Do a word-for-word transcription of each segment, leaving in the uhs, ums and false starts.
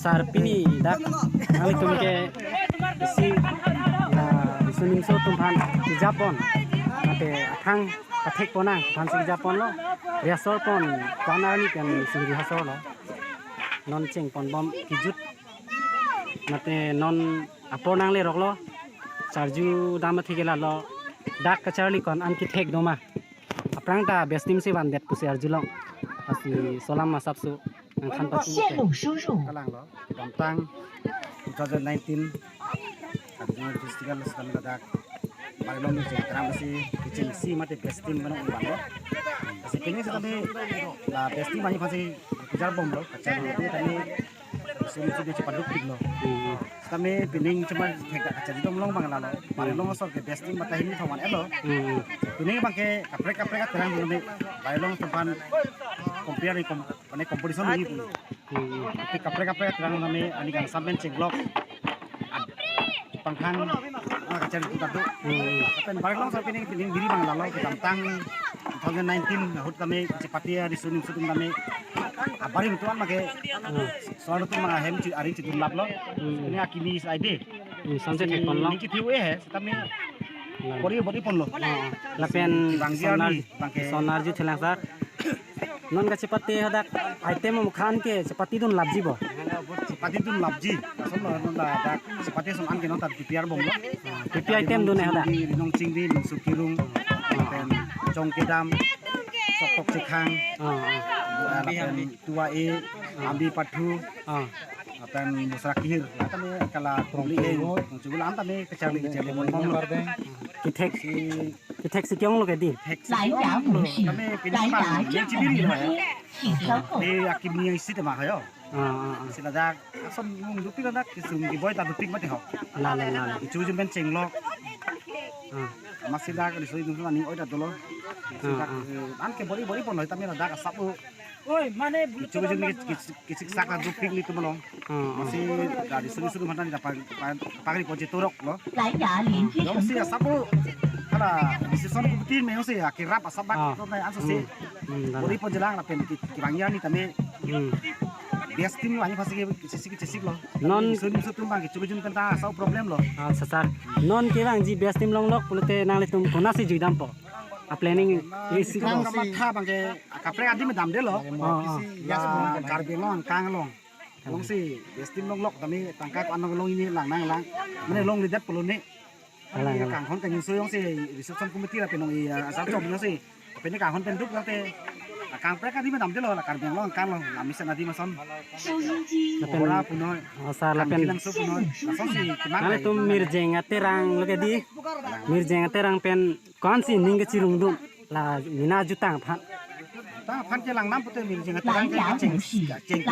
Sir, pini dak nanglitum ke isi, ah, Riso Nimso atum aphan kejapon, mate athang pathek ponnang aphan si kejapon lo. Rehearsal pon, jan arni pen si rehearsal lo. Non chengpon bom kejut, mate non apor nanglerok lo. Charju dam atheke lalo, dak kacharli ko-an an kethek do ma? Aphrang ta best team si vandet pusi arjulong. Lasi laso alam asapso nangthan pasi. Kalang lo, kedamtang two thousand nineteen Karbi Anglong Festival setame ladak Barlong Rijeng Terang si kechengsi mate best team mane un vanlo. Lasi pini setame la best team ahi aphan si kejar bomlo, kacharli atum tame sum sum chepaduk pik lo. Hmm. Setame pining cuma thek dak kacharli dom long bang lalo. Barlong asor ke best team mata hini thawan elo. Hmm. Pining bang ke kaprek kaprek aterang dun me, Barlong atum aphan compare ni kom-, mane competition ni pu. Hmm. Tapi kaprek kaprek aterang dun me ani kangsam pen chenglok. Pangkhang, ah, kacharli atum ta do. Hmm. Lapen Barlong asor pining, pining biri bang lalo, kedamtang two thousand nineteen ahut tame chepate Riso Nimso atum tame abarim tuan make, hmm, so-ar atum ma hem chi aring chidun lap lo. Hmm. Ini akimi is aide. Hmm, samse thek pon lo. Niki thiu eh, setame, hmm, bori bori pon lo. Ah, lapen bang dia sonar, ni, bang ke sonar arju thelang sir. Non kachepate hadak item amukhan ke chepate dun lapji bo? Chepate dun lapji. Lason lo non dak chepate ason an ke non ta prepare bomlo. Ah, P P item dun hadak. Chingri, rinong chingri, ningsu kirung, lapen chong kedam, sokpok chekhang, ah, ah, lapen tua e, ambi pathu, ah, lapen musra kihir, lapen kala krongli e, krongchugul an tame kacharli kacharli bomlo. Kethek si, kethek si ke-ong lo ke di? Kethek si ke-ong lo. Kami pilih bang, yang cibiri lo ya. Di akimi isi tema kayo. Ah, ah, ah. Sila dak, ason mung dupik dak, kisung di boy ta dupik mati ho. Lalo, lalo. Ichu jum pen chenglok. Ah. Masih dak, di soi dum aning oi dak dolo. Ah, ah. Eh, an ke bori bori pon lo, tapi dak asap lo. Oi, mane bulu. Ichu jum kis-, kis-, kisik sak dak dupik ni tum lo. Ah, ah. Masih dari suri suri mana dak pag-, pag-, pagri ko chetorok lo. Jongsi asap lo. Hala, decision committee me jongsi akirap asap bak, ah, to na anso si. Hmm. Hmm, lalo. Bori pon jelang lapen ki-, kibang ya ni tame. Hmm. Best team lo ani pasi ke chesik chesik lo. Non Riso Nimso atum bang ke chubujun penta asap problem lo. Ah, sir. Non kevangji best team longlok pulote nanglitum konasi juidampo? A planning isi ko. Kamatha bang ke kaprek adim damdelo. Oh, oh. Ya, Karbi Anglong, Anglong. Jongsi best team longlok tame tangka ko-an long ini lang nang lang. Mane longledet pulo ne. Alang, alang. Kanghon kanyuso jongsi reception committee lapen nong i, ah, asar chom jongsi. Lapen kanghon pen duk late. Kangprek adim damdelo la Karbi Anglong Anglong. Lamisen adim ason. Lapen Bora punoi. Oh, sir, lapen Kangki Langso punoi. Asonsi kimang. Nanglitum Mirjeng Aterang lo ke di. Mirjeng Aterang pen ko-ansi ning kachirung dun? La mena jutang aphan. Jutang aphan ke langnam pute Mirjeng Aterang ke cheng, cheng.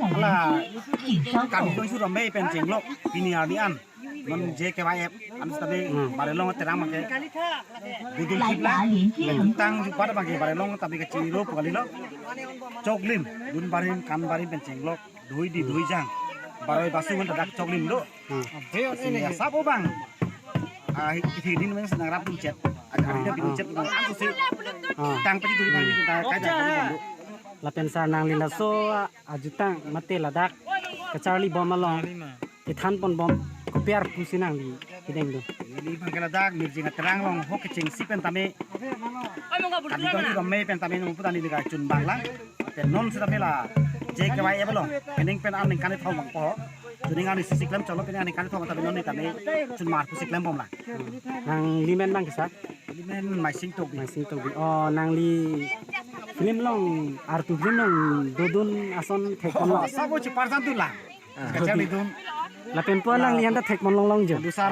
Ala Karbi Anglong su ramai pen chenglok pini arni an. Non J K Y F an setame Barlong Aterang bang ke dudun kip la. Jutang jupat bang ke Barlong tapi kachiro pu kali lo. Choklim, dun barim, kan barim pen chenglok. Dui di dui jang. Baroi basu man dak choklim do. Hmm. Asap o bang. Ah, hi-, hi din man senang rap dun chet. Ada hari dia dun chet bang. Anso si. Ah. Tang peti duri bang di kita kaja dun do. Lapen sir nangli laso, ah, ajutang mate ladak kacharli bom along kethan pon bom kopi arpu si nangli kedeng do? Neli bang ke ladak Mirjeng Aterang along ho kechengsi pen tame. Kami kami kami pen tame nung putan ini kachun bang lang. Pen non setame la J K Y F along. Kening pen an ningkan thom bang po. Chuning an isi si klem cholo pen an ningkan thom tame non ni tame chun mar pusi klem bom lang. Nangli men bang ke sir? Neli men Maising Tokbi. Maising Tokbi. Oh, nangli film along, artu film along dodun ason thek pon lo? Oh, asap o cheparjan dun lang. Ah. Kacharli dun. Lapen pu nangli handa thek pon longlong jo? Producer,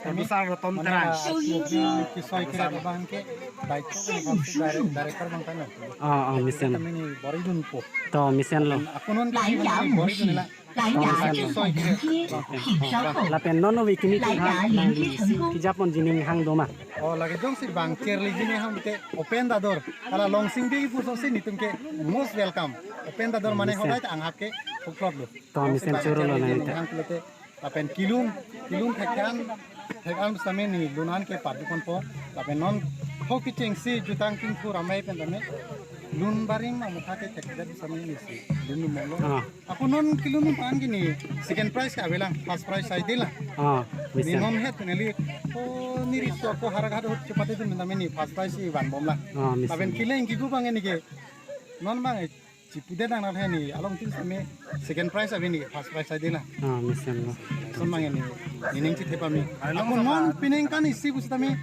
producer Roton Terang. Kisoi kre bang ke, director bang ke, director bang tano. Oh, oh, mesen. Kami ni bori dun po. To, mesen lo. Ako non bori dun la. Lapen non ove kimi atum aphan nangli isi kejapon jining hang do ma? Oh, lake jongsi bang cherli jining hang te Upen Dador. Hala Longsing Bey puso si netum ke most welcome. Upen Dador mane hodai ta anghap ke huklok do. To, mesen choro lo nang ita. Hang pulote lapen kelun, kelun thek an, thek an setame ne lun an ke padu pon po. Lapen non ho kechengsi jutang kingku ramai pen tame. Lun barim amokha ke thekthedet sami nisi. Lun numolo. Ah. Ako non kelun pan ke ne second prize ke avelang, first prize saidela. Ah, ne mesen. Non het neli, oh, ne riso ako Howraghat ahut chepatedun tame ne first prize si vanbomlang. Ah, mesen. Lapen keleng kigu bang ne ke. Non bang, eh, chipudet nang nang ne along tin sami second prize ave ne first prize saidela. Ah, mesen lo. Lason bang ne, ne ning chithe pame. Ako non penang kan isi pusitame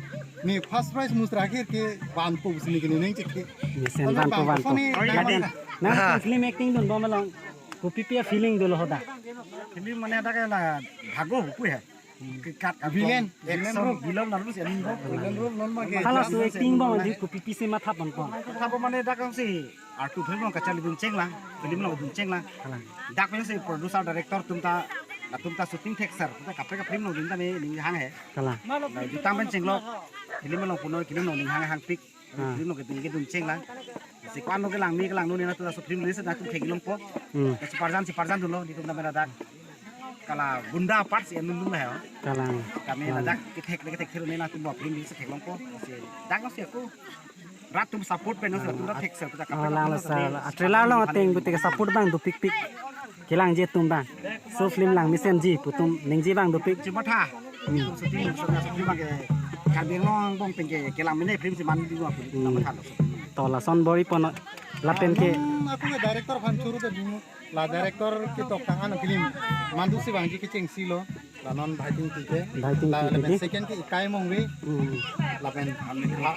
ne first prize musra akhir ke vanpo pusi ne ke ne ning chithe. Mesen vanpo, vanpo. Lapen, nang film acting dunbom along kopipi a-feeling dolo hadak? Film mane dak la bhago pu hai. Kekat villain, villain action, role. Villain role nang si aning ko. Villain role non ma ke. Halaso acting bom di kopipi si matha ponpo? Matha pon mane dak si artu film along kacharlidun chenglang, film along dun chenglang. Dak pensi producer director atum ta, atum ta shooting thekser, ta kaprek ka film along dun tame ning hang he. Kalang. Na jutang pen chenglok, film along punoi, film along ning hang hangpik. Ah. Film along kedun kedun chenglang. Si ko-an lo kelang ni kelang lo ne na tu laso film release na tu thek longpo. Hmm. Cheparjan cheparjan dunlo netum tame ladak. Kala gunda part si enun dun he. Kalang. Kami ladak kethek le kethek thero ne na tu bo film release thek longpo. Si dak si ako rat atum support pen si atum dak thekser ta kaprek. Kalang la sa. A trailer along ateng gute ke support bang dopikpik. Kelangji atum bang. So film lang mesenji pu atum ningje bang dopik. Chematha. Hmm. Shooting, shooting, shooting bang ke Karbi Anglong angbong pen ke kelang mene film si man di bang. Hmm. Chematha lo. To lason bor-i pon lapen ke. Ako ke director aphan churu ta dun. La director ketok tang an film mandu si bang ji kechengsi lo. La non Bhai Tingti ke. Bhai Tingti la, ke lapen di. Second ke Ikai Mongve. Hmm. Lapen ha,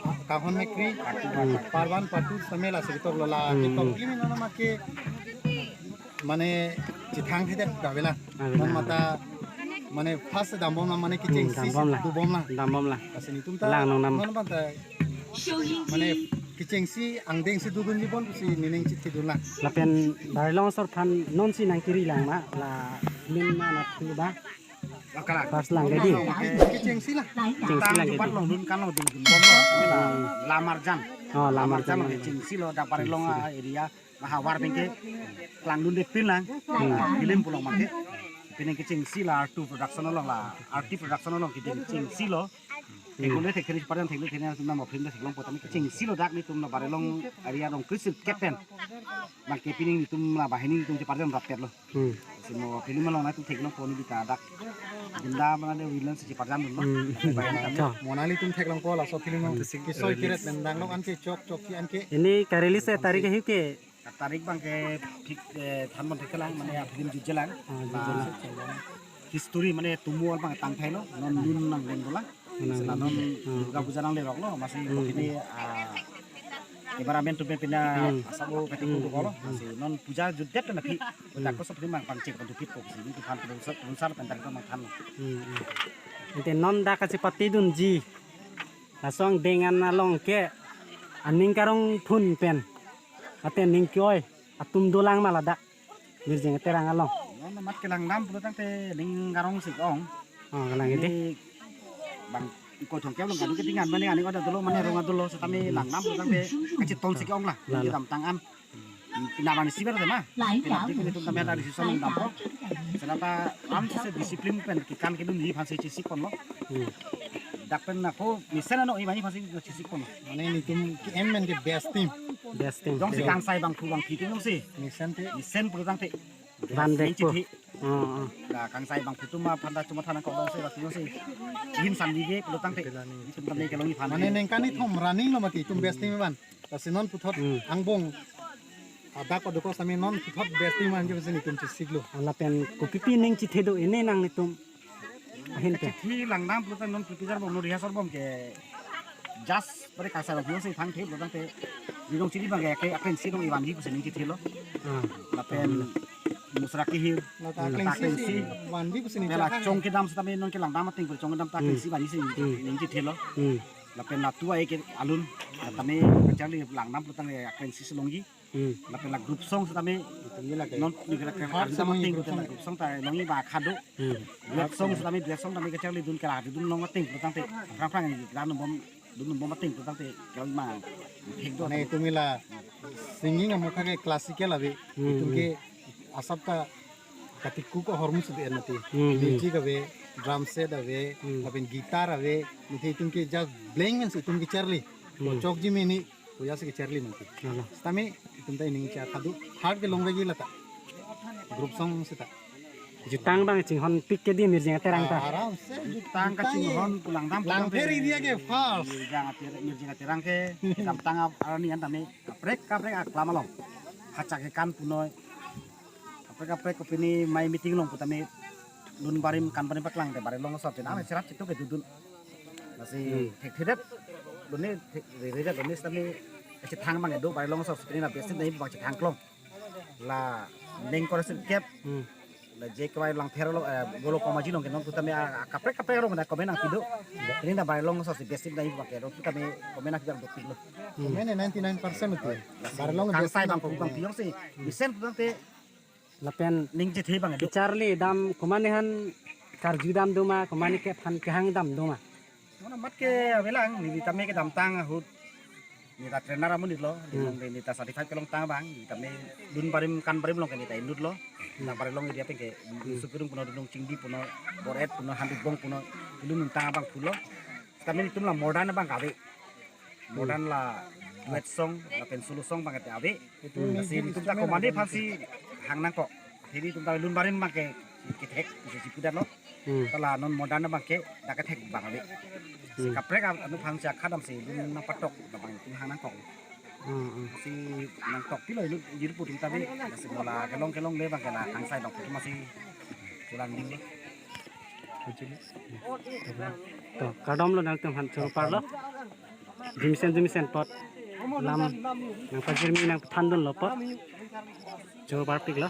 ha, Kahon Mekri. Hmm. Parvan Patu sami la si ketok lo la. Hmm. Ketok film non ma ke mane chithang thedet ka avelang. Avelang. Non mata mane first dambom la mane kechengsi. Hmm, dambom la. Dubom la. Dambom la. Lasi netum ta lang nong nam. Non bang ta mane kechengsi angdeng si dudunji pon pusi ne ning chithe dun la. Lapen Barilong asor aphan non si nang kiri lang ma la film ma na thu ba. Kalang. First lang ke di. Kechengsi la. Chengsi lang ke di. Empat long dun kan long dun dun bom lo. La, Lamarjan. Oh, Lamarjan. Lamarjan lo kechengsi lo dak Barilong area. Havar pen ke klangdun det pin lang. Hmm. Film pulong ma ke. Pini kechengsi la R two Production along la, R T Production along kechengsi lo. Hmm. Theklo thek thek parjan theklo thek na sumna mo film thek longpo tame kechengsi lo dak netum la Barilong area along krisit kepen. Bang ke pini netum la banghini netum cheparjan rapet lo. Hmm. Si mo film along na tu thek longpo ne bita dak. Gunda mana de villain si cheparjan dun lo. Hmm. Banghini tame. Cho. Mo nanglitum thek longpo laso film along. Hmm. Kisoi kiret pen dang lo an ke chok chok ki an ke. Pini ka-release tarik ahi ke? Tarik bang ke fix, eh, than pon thekthelang, mane film jutjelang. Ah, jutjelang. La history mane tumu bang tangthailo, non nun nang deng dola. Hmm. Sela non, hmm, Durga Puja nanglerok lo, masi, hmm, pini, ah, cameraman atum pina, hmm, asabo kati, hmm, kudu kolo, hmm, masi non puja jutdet na phi. Hmm. Dak ko sop bang pangchek pon dupit ko, si ni than pon sar pon dak ko mang than. Hmm, hmm. Ante non dak kachepatedunji. Laso angdeng an along ke aning karong phun pen. Ante ning ke-oi atum dolang ma ladak Mirjeng Terang along. Non mat kelang dam pulo tangte ning karong si ke-ong. Oh, kalang ke di. Ini bang ko thong ke long kan ke tingan mane ani ada dolo mane rong dolo setame lang dam pulo tangte kacheton si ke-ong la. La, la. Ini dam tang an. Pina mane si ber ma. Pina di pina tum tame ada di sison dam po. Senata am si disiplin pen kekan kedun hi phan si chesik pon lo. Hmm. Dak pen nako mesen ano imani phan si chesik pon lo. Mane netum ke-em men ke best team. Best team. Jongsi kangsai bangphu bangphi atum jongsi. Mesen te. Mesen pulo tangte. Van ning vekpo. Chithe. Oh, oh. La kangsai bangphu atum aphan ta chuma than ko jongsi la jongsi. Hin san di ke pulo tangte. Netum tame kelong iphan. Mane ningkan ni thom running lo mati netum best team van. Lasi non puthot, hmm, angbong adak adukok sami non puthot best team anjo sini netum chesik lo. Lapen kopipi ning chithe do ene nang netum ahin ke. Chithi lang dam pulo tang non prepare bom, non rehearsal bom ke just pare kangsai rong si thang the pulo tangte ridong chili bang ke akleng si dong ivan hi pusi ning chithe lo. Ah. Lapen musra kehir. Lata akleng si, akleng si vanji pusi ning chithe. Chong kedam setame non kelang dam ateng chong kedam ta akleng si vanji si, hmm, ning chithe lo. Hmm. Lapen la tu ai ke alun, la tame kacharli lang dam pulo tangte akleng si longji. Hmm. Lapen la group song setame non ni kela kela group song ta longji ba khado. Hmm. Duet song setame duet song tame kacharlidun kela dun long ateng pulo tangte phrang phrang ni la non bom dun bom ateng pulo tangte kela ma thek do. Mane netum la singing amokha ke classical ave. Hmm. Netum ke asap ta katikuk ahormu sudu en mati. Hmm, hmm. Music ave, drum set ave, hmm, lapen guitar ave, mate netum ke just blank men si netum kacharli. Hmm. Chokji mene Puja si kecharli mati. Lalo. Sitame itum ta ining cha thadu. Third ke longvekji lata. Group song sita. Jutang abang chinghon pik ke di Mirjing Aterang ta. Aram se jutang kachinghon pu langdam. Langpher area ke first. Mirjing Ater, Mirjing Aterang ke damtang arni an tame kaprek kaprek aklam along. Kachak ke kan punoi. Kaprek kaprek kopine mai meeting along pu tame lun barim kan barim paklangte Barelong asor chenam serat chitu ke dudun. Lasi Hmm. thekthedet. Lone thek, reredet lone sitame chethang abang do Barelong asor sitame na besi nai abang chethang klong. La neng kor si kep. Hmm. La J K Y Langpher along, eh, Golok Komaji along ke non pu tame a, a kaprek kaprek along na komen nangpido. Ini na Barelong asor si besi nai abang kedo pu tame komen nangpi abang dopiklo. Hmm. Komen ninety-nine percent itu. Lasi Barelong kangsai besi abang nang- pu abang piyong si. Mesen pu abang te Lapen ning chethe abang do. Kecharli dam komat ne aphan karju dam do ma, komat ne ke aphan kehang dam do ma. Mane amat ke avelang, neli tame kedamtang ahut. Neta trainer amonit lo, Hmm. neli neta certified kelongtang abang, neli tame lun barim kan barim along ke neta inut lo. Hmm. Nang Barelong area pen ke, Hmm. Supirum puno, Dunung Chingdi puno, Boret puno, Handubong puno, ilun nungtang abang pulo. Tame itum la modern abang kave. Modern la duet song, lapen solo song abang kate ave. Itum Lasi music itum ta instrument komat ne ada aphan si hang nangkok. Hini itum ta lun barim abang ke kethek, isi si pudet lo. Hmm. Ta la non modern abang ke dak kethek abang ave. Si Hmm. kaprek anu aphan si akhadam si lun nangpatok abang itum hang nangkok. Hmm, hmm. Si nangtok pilo ilu, ilu pu itum ta ave. Si mo la kelong kelongle abang ke la kangsai abang pu atum si chelang ding lo. To, kardom lo nangtum aphan choro parlo. Jumisen jumisen apot lam nangpajirmi nangpathandunlo apot choro parpiklo.